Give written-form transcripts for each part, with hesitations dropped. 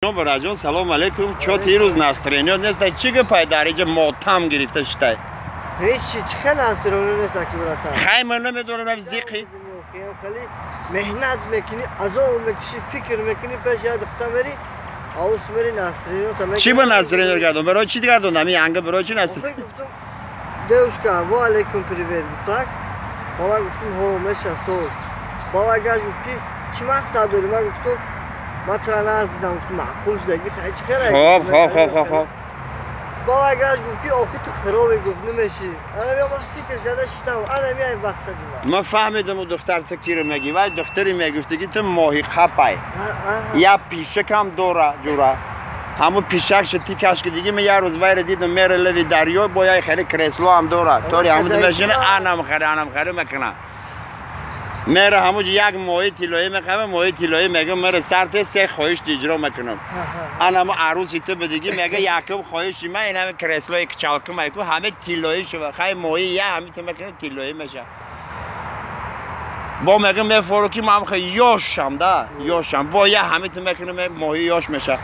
Бараҷон, салом алейкум. Чо тирӯз настроение нест? Чӣ гапай дар иҷа мотам гирифта шитай? Ҳеҷ чӣ хел настроение нест, аки братан. Хай, ман намедонам, зиқи. Хеле меҳнат мекунӣ, азоб мекушӣ, фикр мекунӣ, пеш як духта мери, авус мери, настроение та. Чӣ ба настроение гардон? Барои чӣ гардон? Ами янга барои чӣ настроение? Гуфтум: «Девушка, ва алейкум, привет», гуфтак. Баба гуфтум: «Ҳо, меша, соз». Баба гаш гуфт ки чӣ мақсад дорӣ? Ман гуфтум: «Ман тура наздидам». Гуфтум: «Маъқул шудаги, хай, чӣ хел?» Хоб, хоб, хоб, хоб, хоб. Баба гаш гуфт ки охи ту хиробе, гуфт, намешӣ. Ана ман фикр карда шитам, ана ми мақсади ман. Ман фаҳмидам, у духтар ту киро мегӣ. Вай духтаре мегуфтаги ту моҳи қапай, я пишакам дора, ҷура, ҳамун пишакша тикаш ки диги. Ман як рӯз вайра дидам, мера лави дарё, бо як хеле кресло ҳам дора, тори ҳамун мешина, анам харе, анам харе мекунам, мера ҳамуҷ як моҳи тиллоӣ мехӯрам, моҳи тиллоӣ мегӯ, мера сарте се хоҳиш иҷро мекунам. Анамо арӯси ту бидиги мега: «Якум хоҳиши ман ин ҳами креслои качалка майку ҳаме тиллоӣ шува». Хай, моҳи я ҳами ту мекунӣ, тиллоӣ меша. Бо мега мефору ки ман хе ёшам да ёшам, бо я ҳами ту мекунӣ, моҳи ёш меша.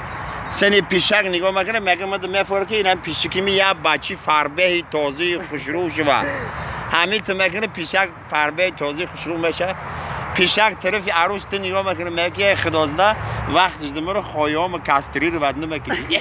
Сени пишак нигоҳ мекунам, мега ман мефору ки инам пишикими я бачи фарбеҳи тозаи хушрӯ шува. Ҳамин ту мекунӣ, пишак фарбеҳи тозаи хушрӯ меша. Пишак тарафи арӯс ту нигоҳ мекунӣ, мега ки худозда вақташ димаро хоёма кастрировать намекунӣ.